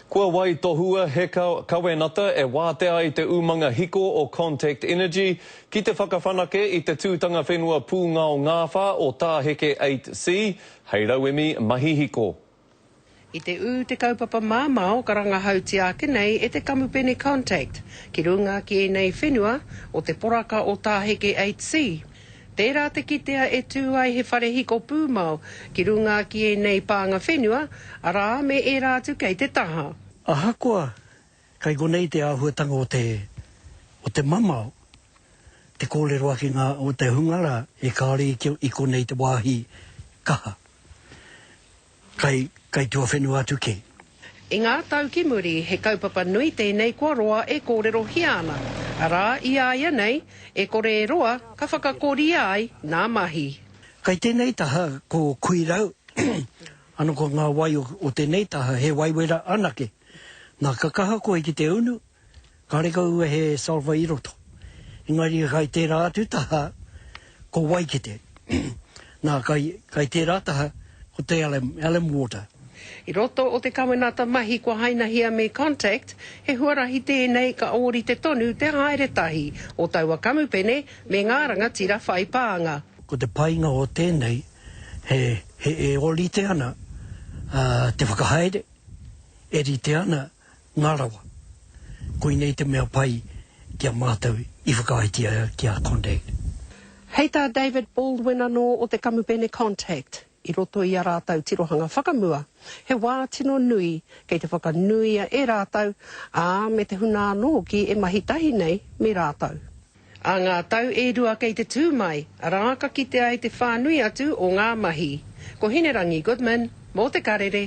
Kua waitohua he kawenata e wātea ai te umanga hiko o Contact Energy ki te whakawhanake i te tūtanga whenua pūngao ngāwhā o Tāheke 8C hei rauemi mahi hiko. I te ū te kaupapa māmao ka rangahautia ake nei e te kamupene Contact ki runga ki ēnei whenua o te poraka o Tāheke 8C. Tērā te kitea e tū ai he whare hiko pūmao ki runga ki ēnei pānga whenua, arā, me ērā atu kei te taha. Ahakoa kai konei te āhuatanga o te, o te mamao, te kōrero ake ngā, o te hunga rā e kāore i konei te wāhi kaha. Kai, kai tuawhenua atu kē. I ngā tau ki muri, he kaupapa nui tēnei kua roa e kōrerohia ana, arā, i a ia nei, e kore e roa ka whakakoria ai nā mahi. Kai tēnei taha ko Kuirau, ano ko ngā wai o tēnei taha he waiwera anake. Nā, ka kaha koe ki te unu, Karekau he sulphur i roto. Engari kai tērā atu taha ko Waikete. Nā, kai, kai tērā taha ko te alum, alum water. I roto o te kawenata mahi kua hainahia me Contact, he huarahi tēnei ka ōrite tonu te haere tahi o taua kamupene me ngā rangatira whai pānga. Ko te painga o tēnei, he, he e ōrite ana te whakahaere, e rite ana Ngā rawa. Koinei te mea pai ki a mātou i whakaaetia ki a Contact. Hei tā David Baldwin anō o te kamupene Contact, i roto i a rātou tirohanga whakamua, he wā tino nui kei te whakanuia e rātou, ā, me te huna anō hoki e mahi tahi nei me rātou. Ā ngā tau e rua kei te tū mai, arā ka kitea ai te whānui atu o ngā mahi. Ko Hinerangi Goodman, mō Te Karere.